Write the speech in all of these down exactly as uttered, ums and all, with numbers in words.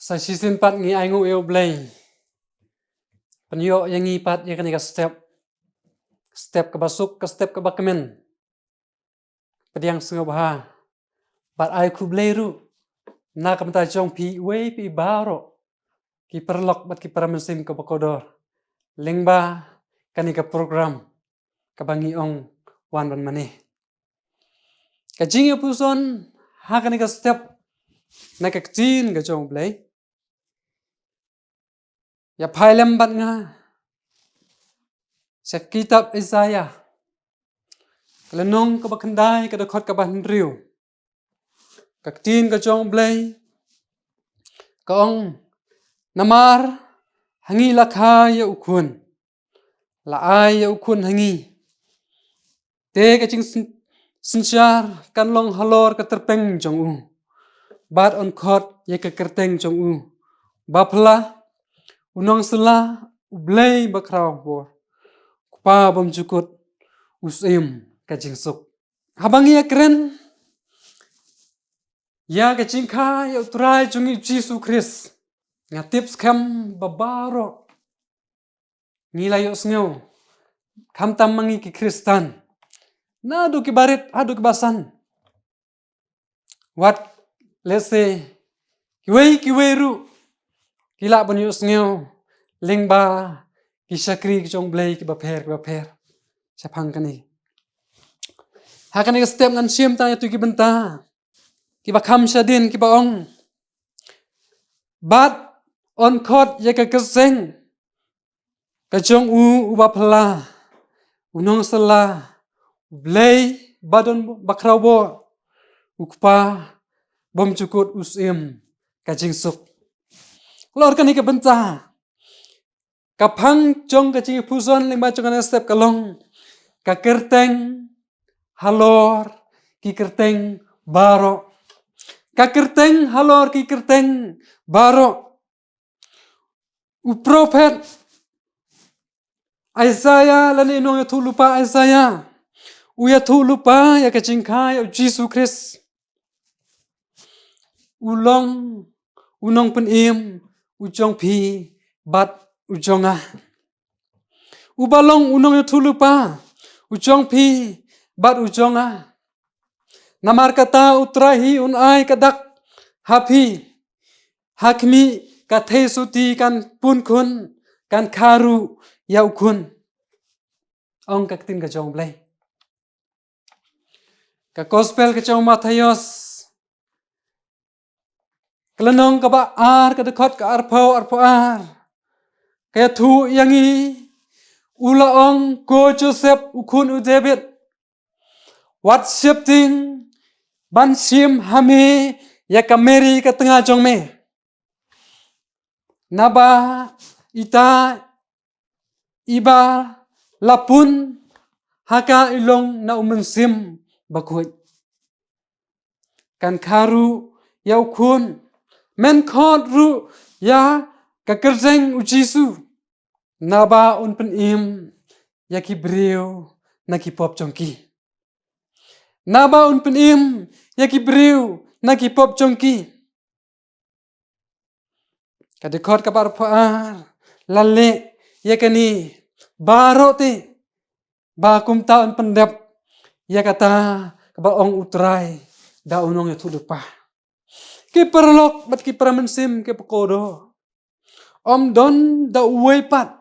Sa shisien pat ngi ai nguh ïa U Blei. Pynïoh ïa ngi pat ïa kane ka step. Step kaba suk, ka step kaba kmen. Pdiang sngewbha. Bad ai khublei ruh na ka bynta jong phi iwei pa iwei baroh, ki paralok bad ki para mynsiem kiba kordor, lyngba kane ka program kaba ngi ong Wan Ban Mane. Ka jingïapuson ha kane ka step na ka ktien ka jong U Blei. Ïa phai lem bad nga sha kitab Isaiah, ka lynnong kaba khyndai, ka dkhot kaba hynriew. Ka ktien ka jong U Blei ka ong, namar ha ngi la kha ïa u khun, la ai ïa u khun ha ngi. Te ka jingsyn-, synshar kan long halor ka tyrpeng jong u, bad yn khot ïa ka kyrteng jong u Baphylla, u Nongsylla, U Blei Bakhraw Bor, U Kpa Bymjukut, U Syiem ka Jingsuk. Haba ngi ïakren ïa ka jingkha ïa U Trai jong ngi U Jisu Khrist, nga tip skhem ba baroh ngi la ïohsngew, khamtam ma ngi ki Khristan, naduh kiba rit haduh kiba san. Wat lehse kiwei kiwei ruh ki lah ban ïohsngew lyngba ki shakri ki jong U Blei kiba pher kiba pher shaphang kane. Ha kane ka step ngan shim tang ïa tu ki bynta kiba kham shadien kiba ong, bad yn khot ïa ka kyrteng ka jong u U Baphylla, U Nongsylla, U Blei Badon Bakhraw Bor, U Kpa Bymjukut, U Syiem ka Jingsuk. Halor kane ka bynta, ka phang jong ka jingïapuson lyngba jong kane ka step ka long, ka kyrteng halor ki kyrteng baroh. Ka kyrteng halor ki kyrteng baroh. U prophet Isaiah lane u nongïathuhlypa Isaiah u ïathuhlypa ïa ka jingkha ïa U Jisu Khrist. U long u nongpynim u jong phi bad u jong nga. Uba long u nongïathuhlypa u jong phi bad u jong nga. Namar kata U Trai hi un ai ka dak ha phi. Ha khmih ka theisotti kan pun khun, kan kha ruh ïa u khun. Ong ka ktien ka jong U Blei. Ka gospel ka jong u Mathaios, ka lynnong kaba ar, ka dkhot ka arphew, arphew ar, ka ïathuh ïa ngi, u la ong, ko Joseph u khun u David, wat sheptieng ban shim ha me ïa ka Mary ka tnga jong me. Naba ita iba la pun ha ka i long na U Mynsiem Bakhuid. Kan kha ruh ïa u khun, men khot ruh ïa ka kyrteng U Jisu. Naba un pynim ïa ki briew na ki pop jong ki. Naba un pynim ïa ki briew na ki pop jong ki. Ka dkhot kaba arphew ar, la leh ïa kane baroh te ba kumta yn pyndep ïa kata kaba ong U Trai da u nongïathuhlypa. Ki paralok bad ki para mynsiem kiba kordor, ym don da uwei pat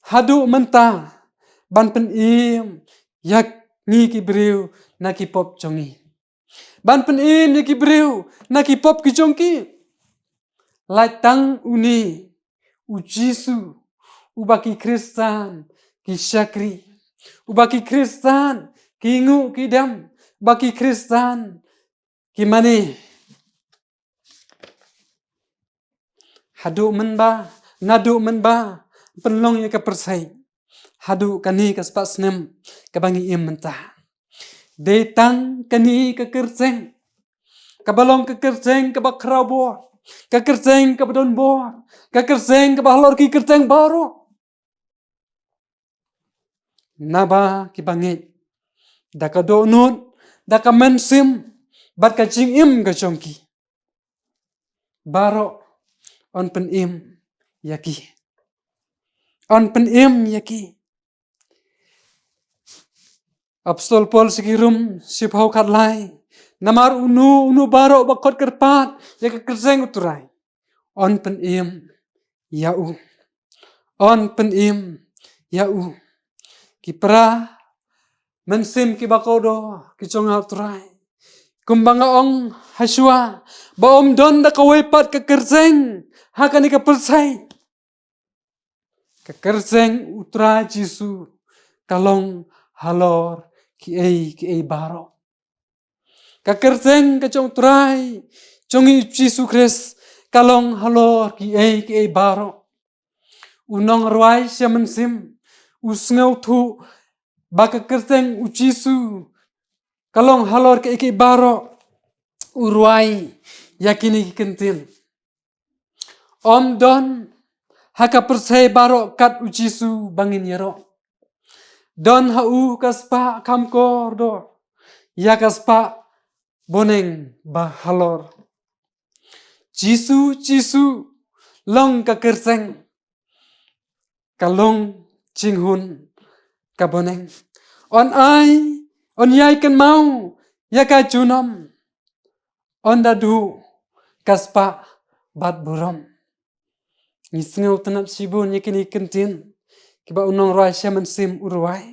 haduh mynta ban pynim ïa ngi ki briew na ki pop jong ngi. Ban pynim ïa ki briew na ki pop ki jong ki. Lait tang une U Jisu, uba ki Khristan ki shakri, uba ki Khristan ki nguh ki dem, uba ki Khristan ki mane. Haduh mynba, naduh mynba pynlong ïa ka pyrthei, haduh kane ka spah snem kaba ngi im mynta, dei tang kane ka kyrteng kaba long ka kyrteng kaba khraw bor, ka kyrteng kaba don bor, ka kyrteng kaba halor ki kyrteng baroh. Naba kiba ngeit da ka dohnud, da ka mynsiem bad ka jingim ka jong ki, baroh yn pynim ïa ki. Yn pynim ïa ki. Apostol Paul sha ki Rom, shiphew khatlai. Namar uno uno baroh ba khot kyrpad ïa ka kyrteng u Trai, yn pynim ïa u. Yn pynim ïa u. Ki para mynsiem kiba kordor ki jong nga u Trai, kumba nga ong hashwa, ba ym don da kawei pat ka kyrteng ha kane ka pyrthei. Ka kyrteng u Trai Jisu ka long halor kiei kiei baroh. Ka kyrteng ka jong u Trai jong ngi u Jisu Khrist ka long halor kiei kiei baroh. U nongrwai sha mynsiem u sngewthuh ba ka kyrteng u Jisu ka long halor kiei kiei baroh. U rwai ïa kine ki kyntien. Ym don ha ka pyrthei baroh kat u Jisu ba ngin ïaroh. Don ha u ka spah kham kordor, ïa ka spah bneng ba halor. Jisu, Jisu, long ka kyrteng, ka long jinghun ka bneng. Yn ai, yn ïai kynmaw ïa ka junom, ynda duh ka spah bad burom. Ngi sngewtynnad shibun ïa kine ki kyntien kiba u nongrwai sha mynsiem u rwai.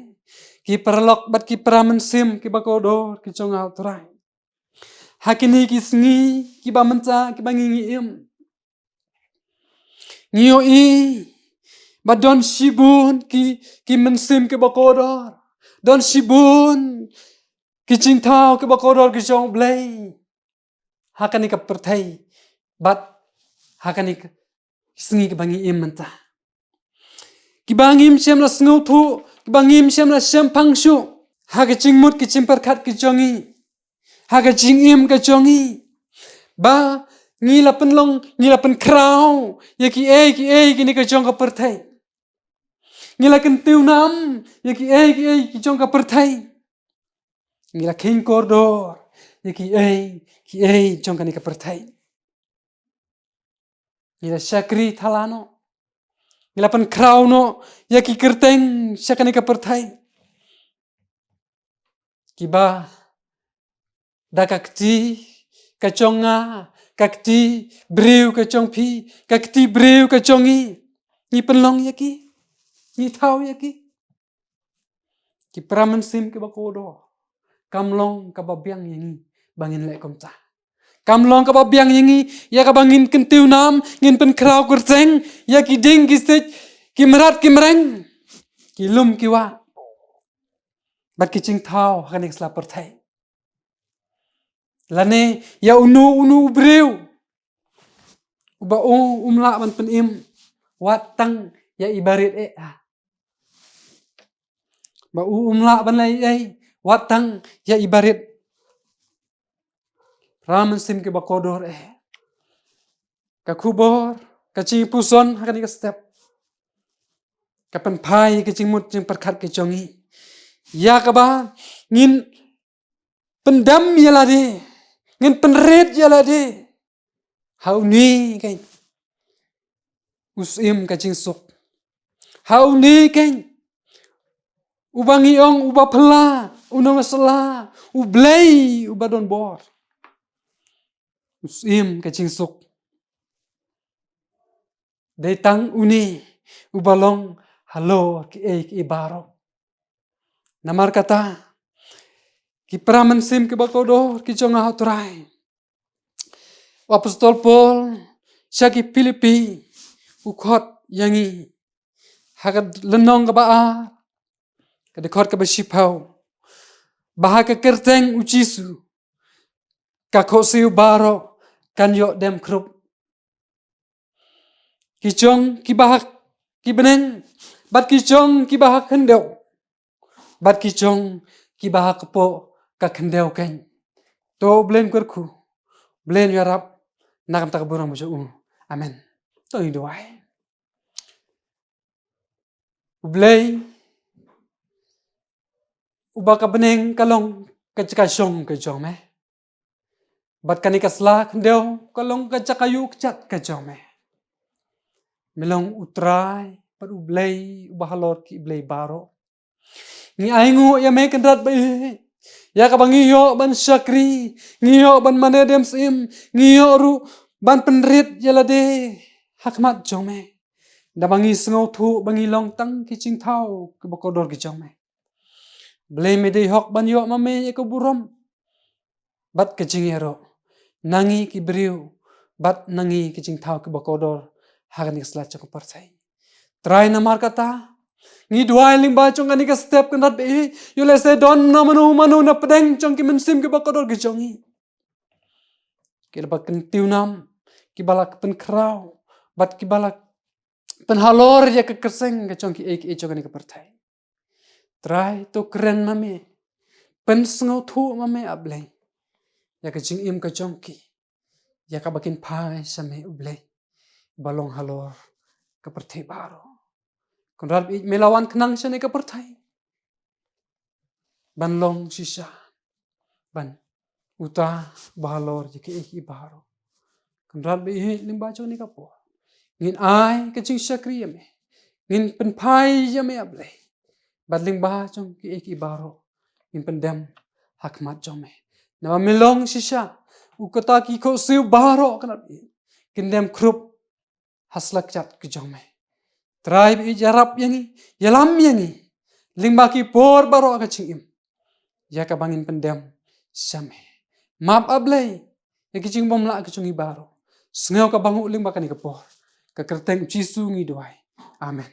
Ki paralok bad ki para mynsiem kiba kordor ki jong nga u Trai, ha kine ki sngi kiba mynta kiba ngi, ngi im, ngi ïohi ba don shibun ki, ki mynsiem kiba kordor, don shibun ki jingthaw kiba kordor ki jong u Blei ha kane ka pyrthei bad ha kane ka sngi kiba ngi im mynta. Kiba ngim shym la sngewthuh, kiba ngim shym la shemphang shuh ha ka jingmut ka jingpyrkhat ka jong ngi, ha ka jingim ka jong ngi, ba ngi la pynlong, ngi la pynkhraw ïa kiei kiei kine ka jong ka pyrthei. Ngi la kyntiew nam ïa kiei kiei ki jong ka pyrthei. Ngi la kheiñ kordor ïa kiei kiei jong kane ka pyrthei. Ngi la shakri thala noh, ngi la pynkhraw noh ïa ki kyrteng sha kane ka pyrthei, kiba da ka kti ka jong nga, ka kti briew ka jong phi, ka kti briew ka jong ngi, ngi pynlong ïa ki, ngi thaw ïa ki. Ki para mynsiem kiba kordor, kam long kaba biang ïa ngi ba ngin leh kumta. Kam long kaba biang ïa ngi ïa kaba ngin kyntiew nam, ngin pynkhraw kyrteng ïa ki dieng ki siej, ki mrad ki mreng, ki lum ki wah, bad ki jingthaw ha kane ka sla pyrthei. Lane ïa uno uno u briew uba u um lah ban pynim wat tang ïa i barit eh, ah. Ba u um lah ban leh ei ei wat tang ïa i barit. Para mynsiem kiba kordor eh, ka khubor ka jingpuson ha kane ka step ka pynphai ka jingmut jingpyrkhat ka jong ngi ïa kaba ngin pyndem ïa lade, ngin pynrit ïa lade ha une keiñ u syiem ka jingsuk, ha une keiñ uba ngi ong uba phylla, u nongïasylla, u Blei uba don bor, u syiem ka jingsuk. Dei tang une uba long halor kiei kiei baroh. Namar kata, ki para mynsiem kiba kordor ki jong nga ha u Trai, u apostol Paul sha ki Philippi u khot ïa ngi ha ka lynnong kaba ar, ka dkhot kaba shiphew, ba ha ka kyrteng u Jisu ka khohsiew baroh kan ïoh dem khrup. Ki jong kiba ha ki bneng bad ki jong kiba ha khyndew bad ki jong kiba ha kpoh ka khyndew keiñ. To U Blei un kyrkhu, U Blei un ïarap na ka bynta ka burom jong u. Amen. To ngin duwai. U Blei, uba ka bneng ka long ka jaka shong ka jong me. Bad kane ka sla khyndew ka long ka jaka ïuh kjat ka jong me. Me long U Trai bad U Blei uba halor ki blei baroh. Ngi ainguh ïa me Kynrad ba ïeit, ïa kaba ngi ïoh ban shakri, ngi ïoh ban mane dem syiem, ngi ïoh ruh ban pynrit ïa lade ha khmat jong me. Naba ngi sngewthuh ba ngi long tang ki jingthaw kiba kordor ki jong me. Blei me dei hok ban ïoh ma me ïa ka burom bad ka jingïaroh na ngi ki briew bad na ngi ki jingthaw kiba kordor ha kane ka sla jong ka pyrthei. Trai namar kata ngi duwai lyngba jong kane ka step Kynrad ba ïeit, ïoh lehse don na mano mano na pdeng jong ki mynsiem kiba kordor ki jong ngi, kiba la kyntiew nam, kiba la pynkhraw bad kiba la pynhalor ïa ka kyrseng ka jong kiei kiei jong kane ka pyrthei. Trai to kren ma me, pynsngewthuh ma me A Blei ïa ka jingim ka jong ki, ïa kaba kin phai sha me U Blei ba long halor ka pyrthei baroh. Kynrad ba ïeit, me la wan khnang shane ka pyrthei ban long shisha ban uta ba halor ïa kiei kiei baroh. Kynrad ba ïeit, lyngba jong kane ka por ngin ai ka jingshakri ïa me, ngin pynphai ïa me A Blei, bad lyngba jong kiei kiei baroh ngin pyndem ha khmat jong me. Naba me long shisha u kata ki khohsiew baroh Kynrad ba ïeit kin dem khrup ha sla kjat ka jong me. Trai ba ïeit, ïarap ïa ngi, ïalam ïa ngi lyngba ki por baroh ka jingim, ïa kaba ngin pyndem sha me. Map A Blei ïa ki jingbymlah ka jong ngi baroh. Sngew ka banguh lyngba kane ka por. Ka kyrteng U Jisu ngi duwai. Amen.